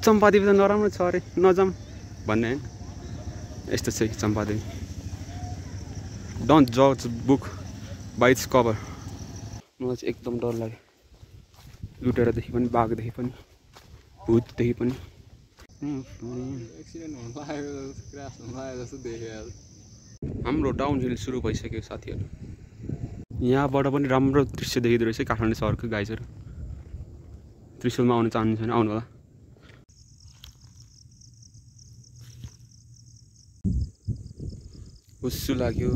चम्पादेवी त नराम्रो छ अरे नजाम भन्ने हैन यस्तो छ चम्पादेवी डोन्ट जज बुक बाइ इट्स कभर मलाई चाहिँ एकदम डर लाग्यो लुटेरदेखि पनि बाघदेखि पनि भूतदेखि पनि हाम्रो डाउनहिल सुरु भइसक्यो साथीहरू यहाँबाट पनि राम्रो दृश्य देखिँदो रहेछ काठमाडौँ सहरको गाइजहरू त्रिशुलमा आउन चाहनुहुन्छ भने आउनु होला हुस्सु लाग्यो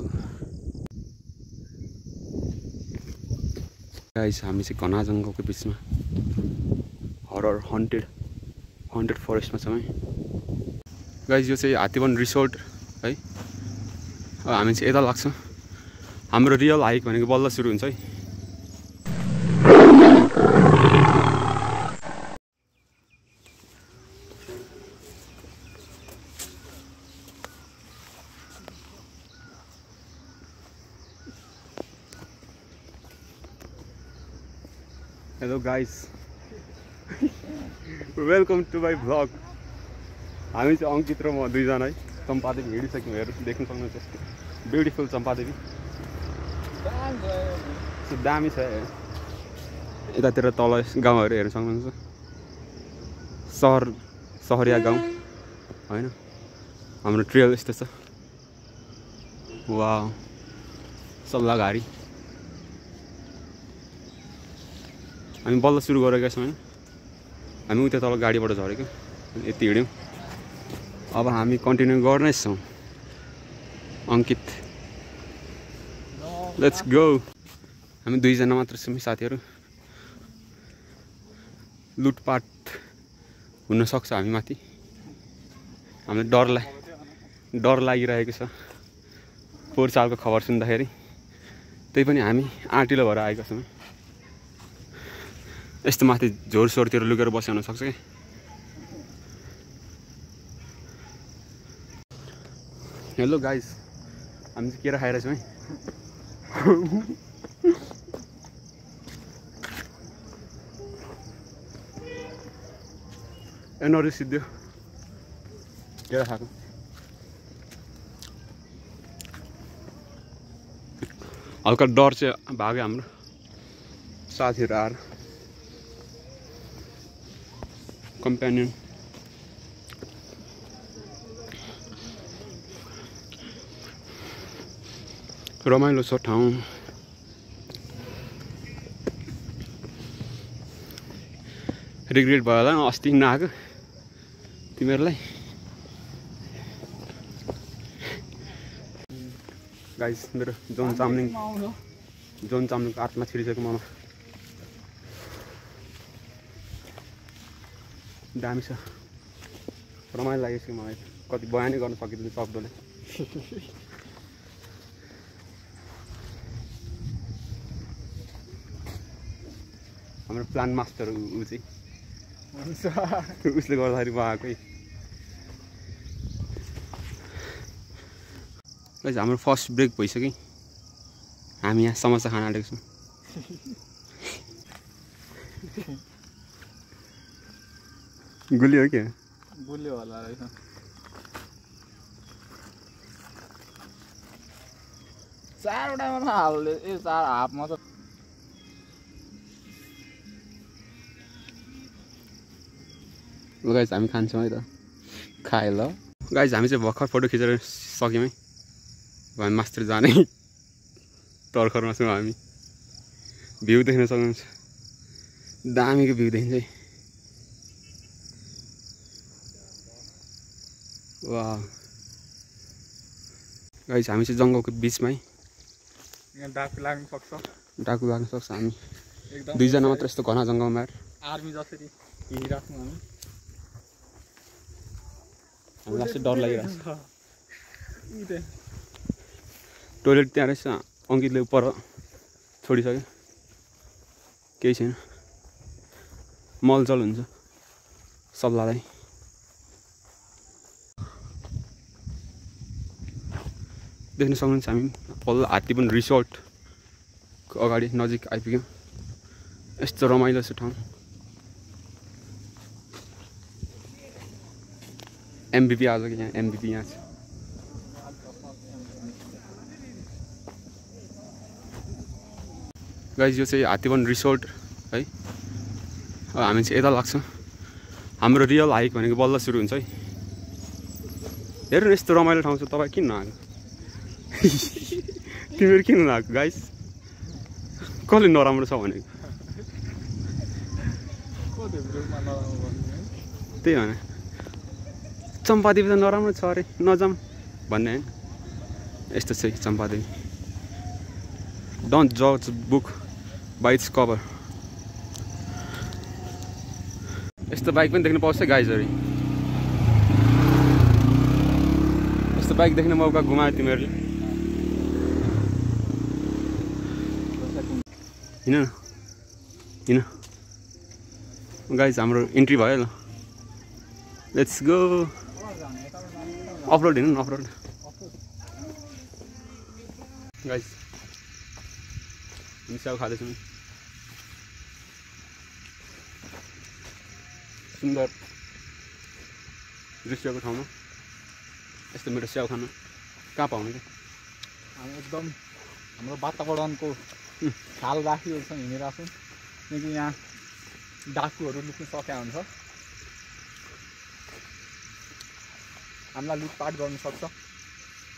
गाइस हामी चाहिँ घना जङ्गलको बिचमा हरर हन्टेड फरेस्टमा छौँ है गाइस यो चाहिँ हात्तीवन रिसोर्ट है अब हामी चाहिँ यता लाग्छौँ हाम्रो रियल हाइक भनेको बल्ल सुरु हुन्छ है hello guys welcome to my vlog हामी चाहिँ अङ्कित र म दुईजना है चम्पादेवी हिँडिसक्यौँ हेर्नु देख्न सक्नुहुन्छ यस्तो ब्युटिफुल चम्पादेवी दामी छ यतातिर तल गाउँहरू हेर्न सक्नुहुन्छ सहरिया गाउँ होइन हाम्रो ट्रेल यस्तो छ वा सल्लाहघारी हामी बल्ल सुरु गरेका छौँ होइन हामी उता तल गाडीबाट झरेको यति हिँड्यौँ अब हामी कन्टिन्यू गर्नै छौँ अङ्कित लेट्स गो हामी दुईजना मात्र छौँ साथीहरू लुटपाट हुनसक्छ हामी माथि हामीलाई डर लागिरहेको छ पोहोर सालको खबर सुन्दाखेरि त्यही पनि हामी आँटिलो भएर आएका छौँ यस्तो माथि झोरसोरतिर लुकेर बस्यो हुन सक्छ कि हेलो गाइस हामी चाहिँ केरा खाइरहेछौँ है एनर्जी सिद्धियो केरा खाएको हल्का डर चाहिँ भाग्यो हाम्रो साथीहरू आएर कम्पेनियन रमाइलो छ ठाउँ रिग्रेट भयो होला अस्ति नआएको तिमीहरूलाई गाइस मेरो जोन चाम्लिङको आत्मा छिरिसक्यो ममा दामी छ रमाइलो लागेको छ मलाई कति बयानै गर्न सकिँदैन शब्दले हाम्रो प्लान मास्टर ऊ चाहिँ उसले गर्दाखेरि म आएकै हाम्रो फर्स्ट ब्रेक भइसक्यो हामी यहाँ समोसा खान आँटेको छौँ गुलियो हो क्या गुलियो होला रहेछ चारवटामा हाल्दै ए चार हाफमा त ल गाइस हामी खान्छौँ है त खाए ल गाइस हामी चाहिँ भर्खर फोटो खिचेर सक्यौँ है हामी मास्टर जाने तर्खरमा छौँ हामी भ्यू देख्न सक्नुहुन्छ दामीको भ्यू देखिन्छ है वाह गाइस हामी चाहिँ जङ्गलको बिचमा है यहाँ डाकु लाग्न सक्छ हामी दुईजना मात्र यस्तो घना जङ्गलमा आर्मी जसरी हिँडिराख्छौँ हामीलाई चाहिँ डर लागिरहेको छ टोइलेट त्यहाँ रहेछ अङ्कितले पर छोडिसक्यो केही छैन मलजल हुन्छ सल्लाहलाई देख्न सक्नुहुन्छ हामी पल्लो हात्तीवन रिसोर्टको अगाडि नजिक आइपुग्यौँ यस्तो रमाइलो छ ठाउँ एमबीपी आज कि यहाँ एमबीपी यहाँ छ गाइस यो चाहिँ हात्तीवन रिसोर्ट है अब हामी चाहिँ यता लाग्छौँ हाम्रो रियल हाइक भनेको बल्ल सुरु हुन्छ है हेर्नु यस्तो रमाइलो ठाउँ छ तपाईँ किन नआएको तिमीहरू किन नआएको गाइस कसले नराम्रो छ भनेको त्यही भने चम्पादेवी त नराम्रो छ अरे नजाम भन्ने होइन यस्तो छ चम्पादेवी डोन्ट जज बुक बाइ इट्स कभर यस्तो बाइक पनि देख्न पाउँछ गाइजहरू यस्तो बाइक देख्ने मौका घुमायो तिमीहरूले हिँड न हिँड गाइज हाम्रो इन्ट्री भयो ल लेट्स गो अफरोड हिँड्नु न अफरोड गाइज हामी स्याउ खाँदैछौँ सुन्दर दृश्यको ठाउँमा यस्तो मेरो स्याउ खान कहाँ पाउने क्या हामी एकदम हाम्रो वातावरणको ख्याल राखिरहेको छौँ हिँडिरहेको छौँ किनकि यहाँ डाकुहरू लुक्न सकेका हुन्छ हामीलाई लुटपाट गर्नु सक्छ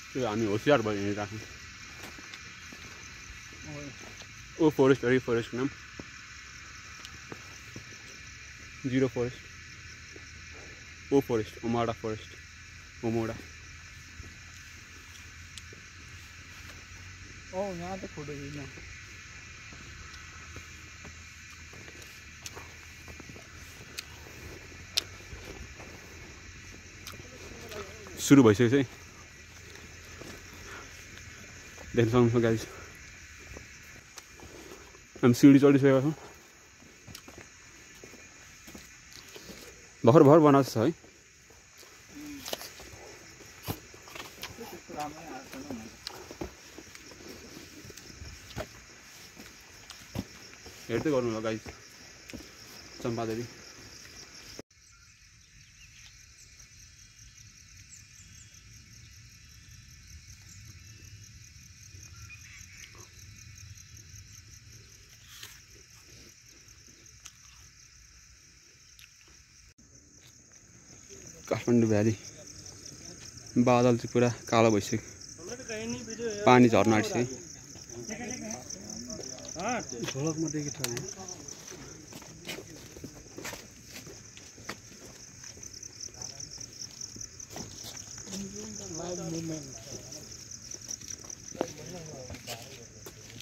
त्यो हामी होसियार भयो हिँडिराख्नु ओ फरेस्ट अरे फरेस्टको नाम जीरो फरेस्ट ओ फरेस्ट ओमाडा फरेस्ट ओमोडा यहाँ त फोटो खिच्न सुरु भइसकेको है देख्न सक्नुहुन्छ गाइस हामी सिडी चढिसकेका छौँ भर्खर बनाएको छ है हेर्दै गर्नु होला गाइस चम्पादेवी काठमाडौँ भ्याली बादल चाहिँ पुरा कालो भइसक्यो पानी झर्न आँटिसक्यो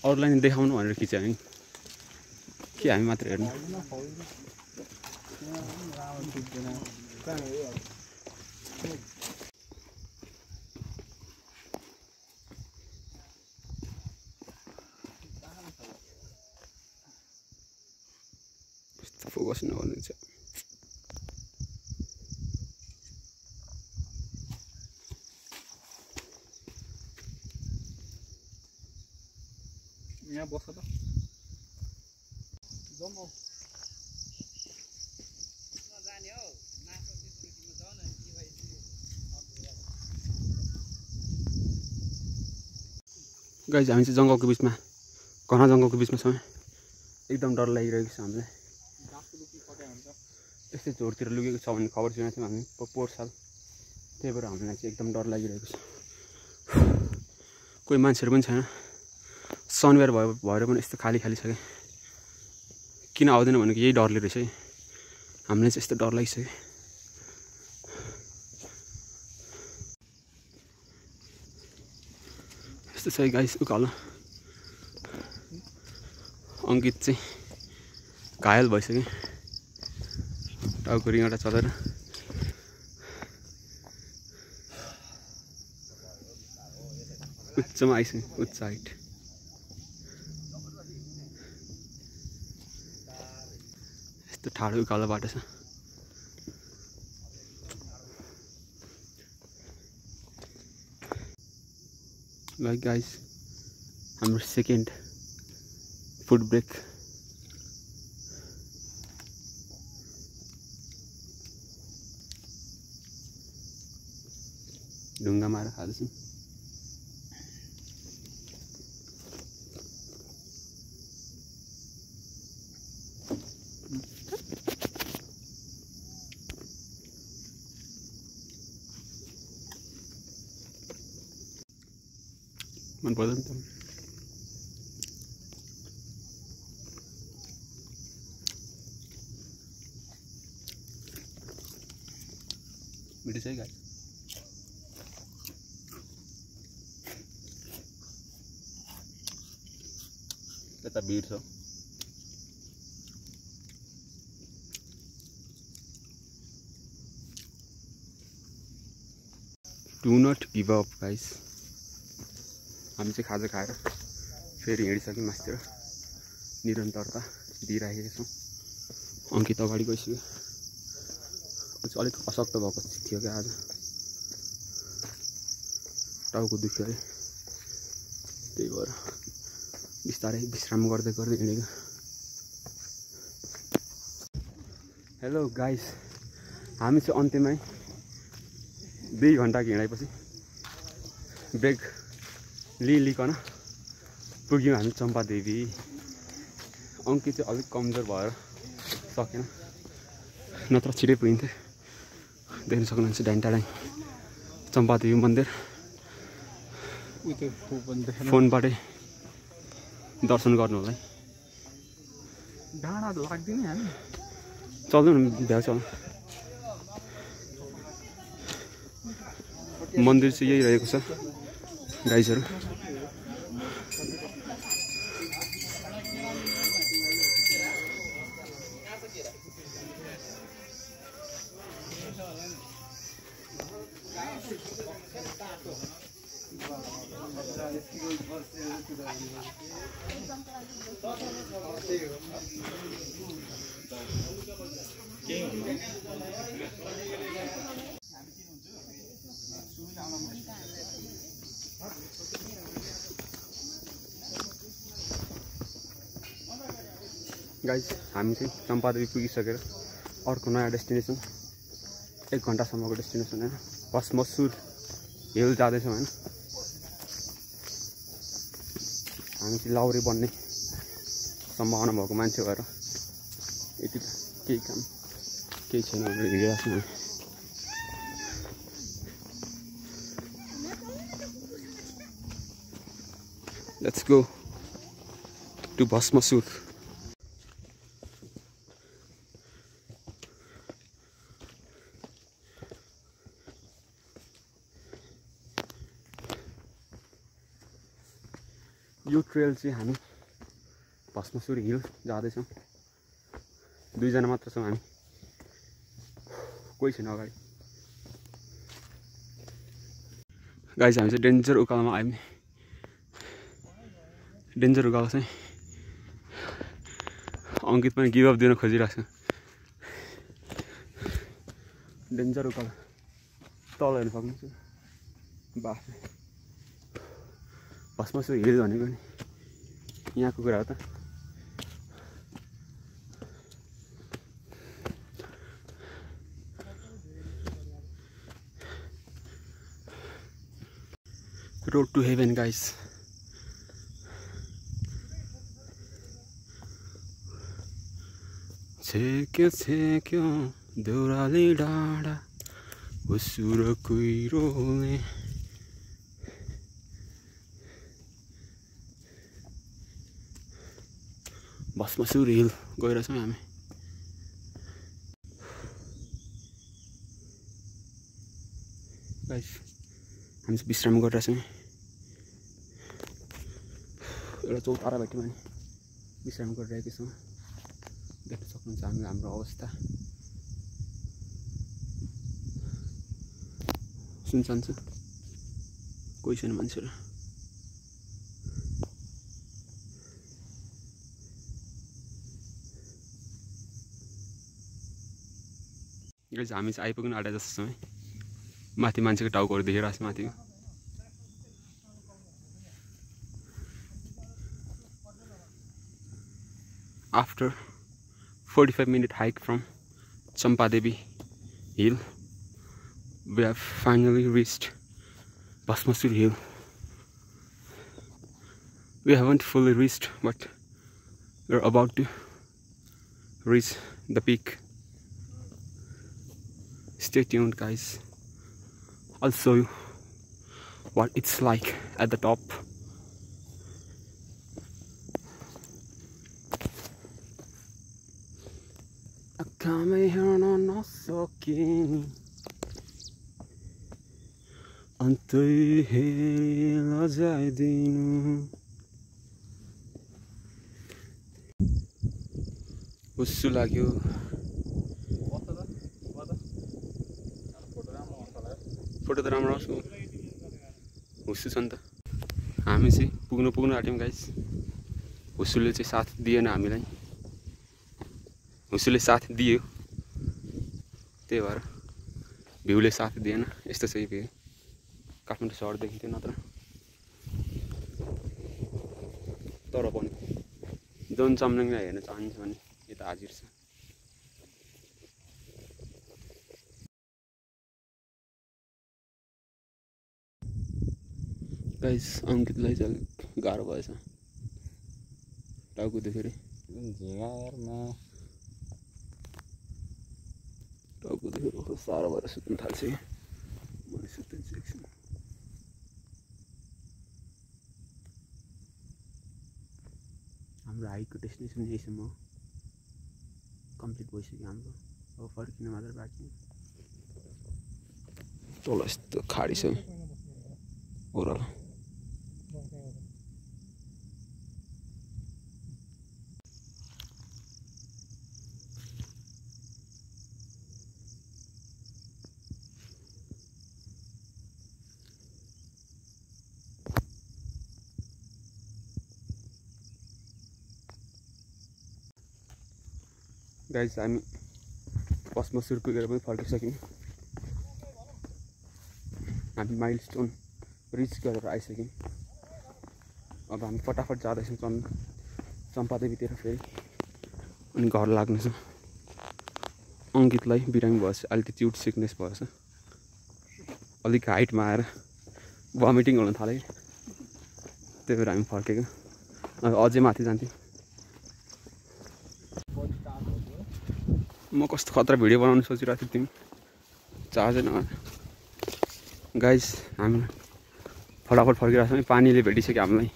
अरूलाई नि देखाउनु भनेर खिच्यो नि के हामी मात्र हेर्नु फोकस नगर्नु छ यहाँ बस्छ त गाइस हामी चाहिँ जङ्गलको बिचमा घना जङ्गलको बिचमा छौँ एकदम डर लागिरहेको छ हामीलाई यस्तै झोरतिर लुकेको छ भन्ने खबर सुनेको थियौँ हामी पोहोर साल त्यही भएर हामीलाई चाहिँ एकदम डर लागिरहेको छ कोही मान्छेहरू पनि छैन शनिबार भएर पनि यस्तो खाली खाली छ क्या किन आउँदैन भनेको यही डरले रहेछ है हामीलाई चाहिँ यस्तो डर लागिसक्यो यस्तो छ गाइस उकालो अङ्कित चाहिँ घायल भइसक्यो टाउको रिङटा चलेर उच्चमा आइसक्यो उच्च हाइट यस्तो ठाडो उकालो बाटो छ लाइक गाइस हाम्रो सेकेन्ड फुड ब्रेक ढुङ्गामा आएर खाँदैछौँ। मन पर्दैन त मिठो छ है गाई। यता भिड छ। Do not give up guys. हामी चाहिँ खाजा खाएर फेरि हिँडिसक्यौँ मास्तिर। निरन्तरता दिइराखेका छौँ। अङ्कित अगाडि गइसक्यो। अलिक अशक्त भएको थियो क्या आज। टाउको दुख्यो है, त्यही भएर बिस्तारै विश्राम गर्दै गर्दै हिँडेको। हेलो गाइस, हामी चाहिँ अन्त्यमै 2 घन्टाको हिँडाइपछि ब्रेक लिइकन पुग्यौँ हामी चम्पादेवी। अङ्कित चाहिँ अलिक कमजोर भएर सकेन, नत्र छिटै पुगिन्थ्यो। देख्न सक्नुहुन्छ डाइन्टाडाइङ चम्पादेवी मन्दिर। फोनबाटै दर्शन गर्नु होला है। डाँडा लाग्दैन हामी चल्नु न भ्याउ चल। मन्दिर चाहिँ यही रहेको छ गाइजहरू। गाइज हामी चाहिँ चम्पादेवी पुगिसकेर अर्को नयाँ डेस्टिनेसन 1 घन्टासम्मको डेस्टिनेसन होइन भस्मसुर हिल जाँदैछौँ होइन। हामी चाहिँ लाउरे बन्ने सम्भावना भएको मान्छे भएर यति केही काम केही छैन भनेर हिँडिरहेको छु। Let's go to Bhasmasur. यो ट्रेल चाहिँ हामी भस्मसुर हिल जाँदैछौँ। 2 जना मात्र छौँ हामी, कोही छैन अगाडि। गाइस हामी चाहिँ डेन्जर उकालोमा आयौँ। डेन्जर उकालो चाहिँ अङ्कित पनि गिभ अप दिन खोजिरहेको छ। डेन्जर उकालो तल हेर्नु सक्नुहुन्छ। बाफ भस्मसुर हिल भनेको नि यहाँको कुरा हो त। Road to heaven guys. छेक्यो देउराली डाँडा उसुर कुहिरोले। भस्मसुर हिल गइरहेछौँ हामी। गाइस हामी चाहिँ विश्राम गरिरहेछौँ। एउटा चौतारा भेट्यौँ भने विश्राम गरिरहेको छौँ। देख्न सक्नुहुन्छ हाम्रो अवस्था। सुनसान छ, कोही छैन मान्छेहरू। गाइस हामी चाहिँ आइपुग्नु आँटे जस्तो छौँ है। माथि मान्छेको टाउकोहरू देखिरहेको छ माथिको। After 45-minute hike from Champadevi hill, we have finally reached Bhasmasur Hill. We haven't fully reached, but we're about to reach the peak. Stay tuned, guys. I'll show you what it's like at the top. Akame hano no soki antoi hela jaidinu. हुस्सु लाग्यो photo त राम्रो आउँछ हुस्सु छ नि त हामी चाहिँ पुग्नु आँट्यौँ गाइस हुस्सुले चाहिँ साथ दिएन हामीलाई हुस्सुले साथ दियो त्यही भएर भ्यूले साथ दिएन यस्तो चाहिँ भ्यू काठमाडौँ सहर देखिन्थ्यो नत्र तर पनि जोन चाम्लिङलाई हेर्न चाहन्छ भने यता हाजिर छ गाइस अंकितलाई चाहिँ अलिक गाह्रो भएछ टाउको देखेर टाउको देखेर साह्रो भएर सुत्नु थाल्छ कि मैले सुत्दिन्छु एकछिन हाम्रो हाइकको डेस्टिनेसन यहीसम्म हो कम्प्लिट भइसक्यो हाम्रो अब फर्किन मात्र बाँकी तल यस्तो खाडी छ ओह्रालो गाइस हामी भस्मासुर पुगेर पनि फर्किसक्यौँ हामी माइलस्टोन रिच गरेर आइसक्यौँ अब हामी फटाफट जाँदैछौँ चम्पादेवीतिर फेरि अनि घर लाग्नेछ अंकितलाई बिरामी भएछ अल्टिट्युड सिकनेस भएछ अलिक हाइटमा आएर भमिटिङ हुन थाल्यो त्यही भएर हामी फर्केको अब अझै माथि जान्थ्यौँ म कस्तो खतरा भिडियो बनाउनु सोचिरहेको थिएँ तिमी चाहदैन गाइस हामी फटाफट फर्किरहेको छौँ पानीले भेटिसक्यो हामीलाई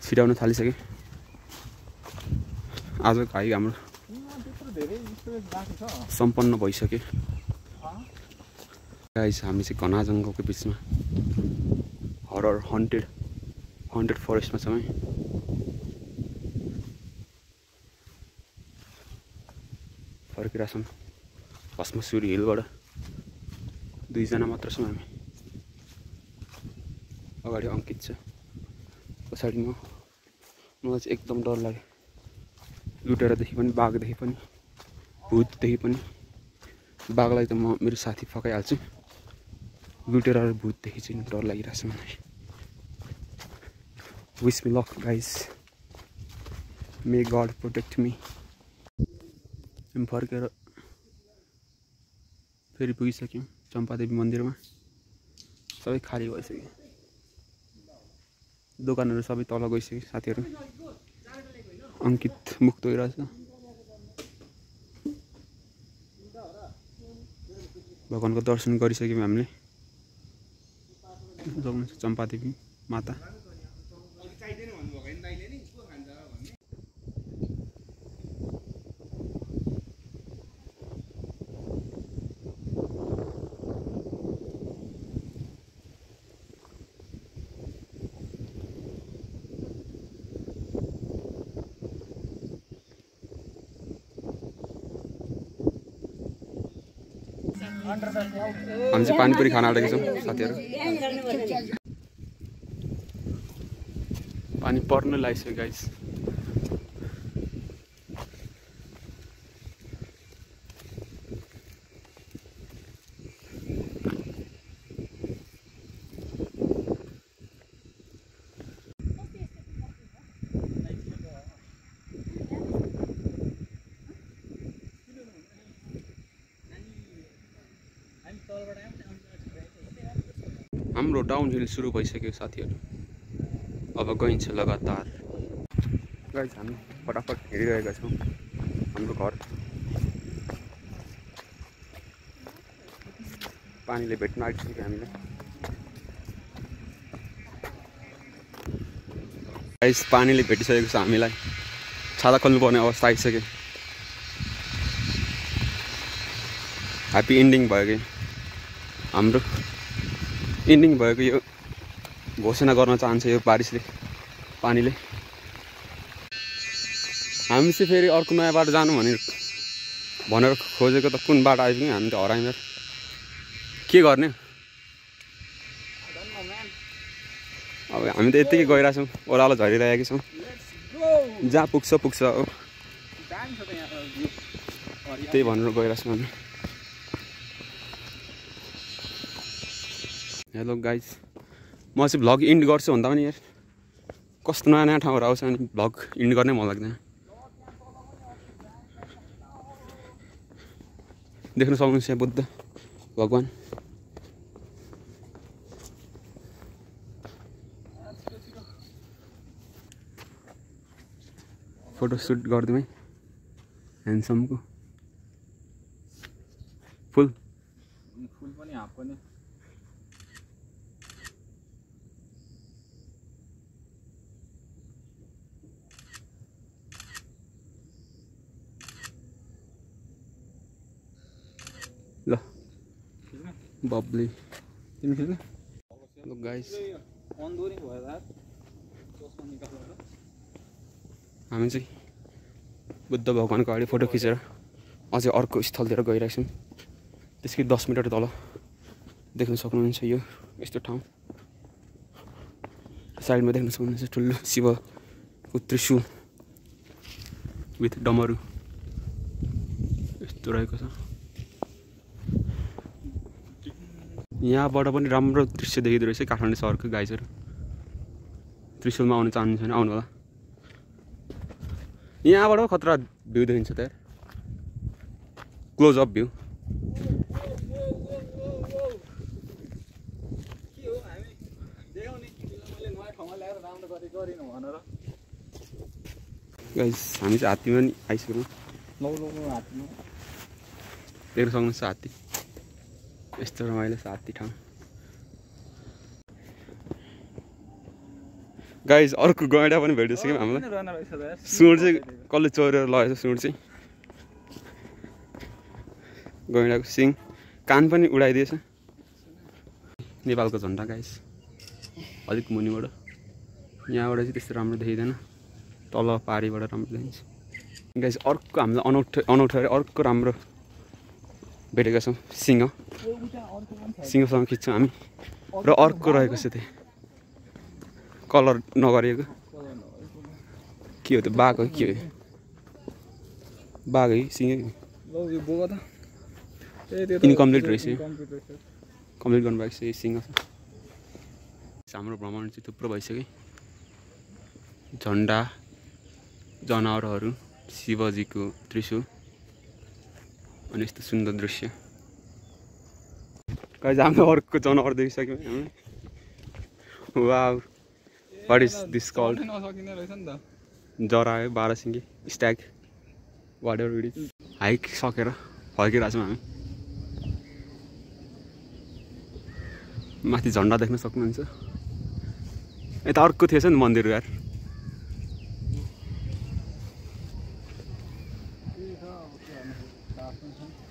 छिराउन थालिसक्यो आजको हाइक हाम्रो सम्पन्न भइसक्यो गाइस हामी चाहिँ घना जङ्गलको बिचमा हरर हन्टेड फरेस्टमा छौँ है फर्किरहेछौँ भस्मासुर हिलबाट दुईजना मात्र छौँ हामी अगाडि अंकित छ पछाडि मलाई चाहिँ एकदम डर लाग्यो लुटेरदेखि पनि बाघदेखि पनि भूतदेखि पनि बाघलाई त म मेरो साथी फकाइहाल्छु लुटेर र भूतदेखि चाहिँ डर लागिरहेछ मलाई विश मी लक गाइस मे गड प्रोटेक्ट मी हामी फर्केर फेरि पुगिसक्यौँ चम्पादेवी मन्दिरमा सबै खाली भइसक्यो दोकानहरू सबै तल गइसक्यो साथीहरू अंकित मुख धोइरहेछ भगवानको दर्शन गरिसक्यौँ हामीले जग्नुहुन्छ चम्पादेवी माता हामी चाहिँ पानीपुरी खान आँटेको छौँ साथीहरू पानी पर्न लागिसक्यो गाइस हाम्रो डाउनहिल सुरु भइसक्यो साथीहरू। अब गइन्छ लगातार। गाइस हामी फटाफट हिँडिरहेका छौँ हाम्रो घर। पानीले भेट्न आइसक्यो हामीलाई। गाइस पानीले भेटिसकेको छ हामीलाई। छाता खोल्नुपर्ने अवस्था आइसक्यो। ह्याप्पी इन्डिङ भयो कि हाम्रो इन्डिङ भएको यो घोषणा गर्न चाहन्छ यो बारिसले पानीले। हामी चाहिँ फेरि अर्को नयाँ बाटो जानु भनेर खोजेको त कुन बाटो आइपुग्यो हामी त हरायौँ। के गर्ने अब हामी त यत्तिकै गइरहेछौँ। ओह्रालो झरिरहेका छौँ। जहाँ पुग्छ पुग्छ हो त्यही भनेर गइरहेछौँ हामी। हेलो गाइज म चाहिँ भ्लग इन्ड गर्छु भन्दा पनि यार कस्तो नयाँ नयाँ ठाउँहरू आउँछ अनि भ्लग इन्ड गर्नै मन लाग्दैन। देख्न सक्नुहुन्छ यहाँ बुद्ध भगवान्। फोटो सुट गरिदिउँ है ह्यान्डसमको। फुल पनि हाफ पनि ल बब्ली तिमी खिच्नु। ल गाइस हामी चाहिँ बुद्ध भगवान्को अगाडि फोटो खिचेर अझै अर्को स्थलतिर गइरहेको छौँ। त्यसकै 10 मिटर तल देख्न सक्नुहुन्छ यो यस्तो ठाउँ। साइडमा देख्न सक्नुहुन्छ ठुलो शिवको त्रिशूल विथ डमरू यस्तो रहेको छ। यहाँबाट पनि राम्रो दृश्य देखिँदो रहेछ काठमाडौँ सहरको गाइजहरू। त्रिशूलमा आउनु चाहनुहुन्छ भने आउनु होला। यहाँबाट खतरा भ्यू देखिन्छ त यार। Close up view. गाइस हामी चाहिँ हात्तीमा नि आइसक्यौँ। देख्न सक्नुहुन्छ हात्ती यस्तो रमाइलो छ हात्ती ठाउँ। गाइस अर्को गैँडा पनि भेटिसक्यौँ हामीलाई। सुँड चाहिँ कसले चोरेर लगेछ। सुँड चाहिँ गैँडाको सिङ कान पनि उडाइदिएछ। नेपालको झन्डा गाइस अलिक मुनिबाट। यहाँबाट चाहिँ त्यस्तो राम्रो देखिँदैन। तल पारीबाट राम्रो देखिन्छ। गाइस अर्को हामीलाई अनौठो अर्को राम्रो भेटेका छौँ सिंह। सिंहसँग खिच्छौँ हामी। र अर्को रहेको छ त्यहाँ कलर नगरिएको के हो त्यो बाघ हो के हो। बाघ है सिंह इन्कम्प्लिट रहेछ। कम्प्लिट गर्नुभएको छ यो सिंह। हाम्रो भ्रमण चाहिँ थुप्रो भइसक्यो। झन्डा जनावरहरू शिवजीको त्रिशूल अनि यस्तो सुन्दर दृश्य। गाइस हामीले अर्को जनावर देखिसक्यौँ हामी। Wow what is this called. जरा है 12 सिङ्गे stag whatever it is. हाइक सकेर फर्किरहेको छौँ हामी। माथि झन्डा देख्न सक्नुहुन्छ। यता अर्को थिएछ नि मन्दिर यार।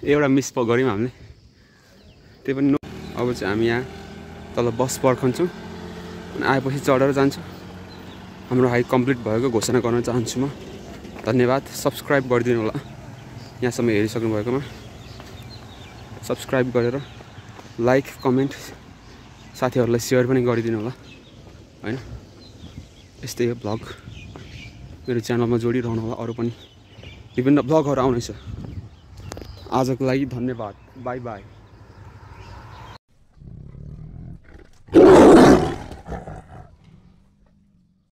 एउटा मिस गऱ्यौँ हामीले त्यही पनि। अब चाहिँ हामी यहाँ तल बस पर्खन्छौँ अनि आएपछि चढेर जान्छौँ। हाम्रो हाइक कम्प्लिट भएको घोषणा गर्न चाहन्छु म। धन्यवाद। सब्सक्राइब गरिदिनु होला यहाँसम्म हेरिसक्नु भएकोमा। सब्सक्राइब गरेर लाइक कमेन्ट साथीहरूलाई सेयर पनि गरिदिनु होला हैन। यस्तै हो भ्लग मेरो च्यानलमा जोडिरहनु होला। अरू पनि विभिन्न भ्लगहरू आउनेछ। आजको लागि धन्यवाद। By by.